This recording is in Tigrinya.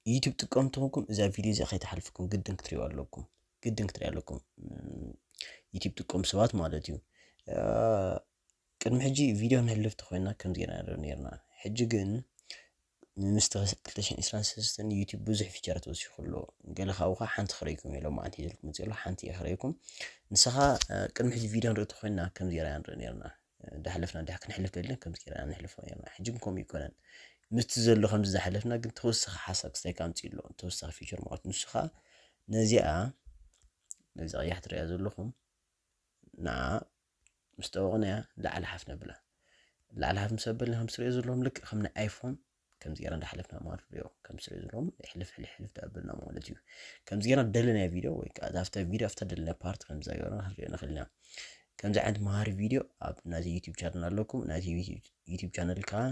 ዩቲዩብ ጥቀምቲ ኮንኩም እዛ ቪድዮ እዚኣ ከይተሓልፍኩም ግድን ክትሪእዋ ኣለኩም። ግድን ክትሪእዋ ኣለኩም። ዩቲዩብ ጥቀሙ ሰባት ማለት እዩ። ቅድሚ ሕጂ ቪድዮ ንሕልፍ ተኮይና ከምዚ ጌርና ነርና። ሕጂ ግን ምስ ክልተ ሽሕን ዕስራን ሰለስተን ዩቲዩብ ብዙሕ ፊቸራት ወሲኹ ኣሎ። ገለ ካብኡ ከዓ ሓንቲ ክረይኩም ኢሎም ማለት እዩ። ሓንቲ እየ ክረይኩም። ንስኻ ቅድሚ ሕጂ ቪድዮ ንርኢ ተኮይና ከምዚ ጌርና ንርኢ ነርና። ዳሕለፍና ዳሕ ክንሕልፍ ደሊና ከምዚ ጌርና ንሕልፎ ነርና። ሕጂ ግን ከምኡ ይኮነን። ምስቲ ዘሎ ከምዚ ዝሓለፍና ግን ተወሳኺ ሓሳብ ክስታይ ከምፂ ኣሎ። ተወሳኺ ፊቸር ማለት ንሱ ከዓ ነዚኣ ነዚ ቀያሕ ትሪኣ ዘለኹም ንዓ ምስ ጠወቕናያ ላዕሊ ሓፍ ነብላ። ላዕሊ ሓፍ ምስ ኣበልና ከም ትሪኦ ዘለኹም ልክዕ ከም ናይ ኣይፎን ከምዚ ጌርና እንዳሓለፍና ማለት ሪኦ ከም ትሪኦ ዘለኹም ሕልፍ ሕልፍ ሕልፍ ዳበልና ማለት እዩ። ከምዚ ጌርና ደለናዮ ቪድዮ ወይ ከዓ ኣብታ ቪድዮ ኣብታ ደለናዮ ፓርት ከምዚ ጌርና ክንሪኦ ንኽእል ኢና። ከምዚ ዓይነት መሃሪ ቪድዮ ኣብ ናተይ ዩቲዩብ ቻነል ኣለኩም። ናተይ ዩቲዩብ ቻነል ከዓ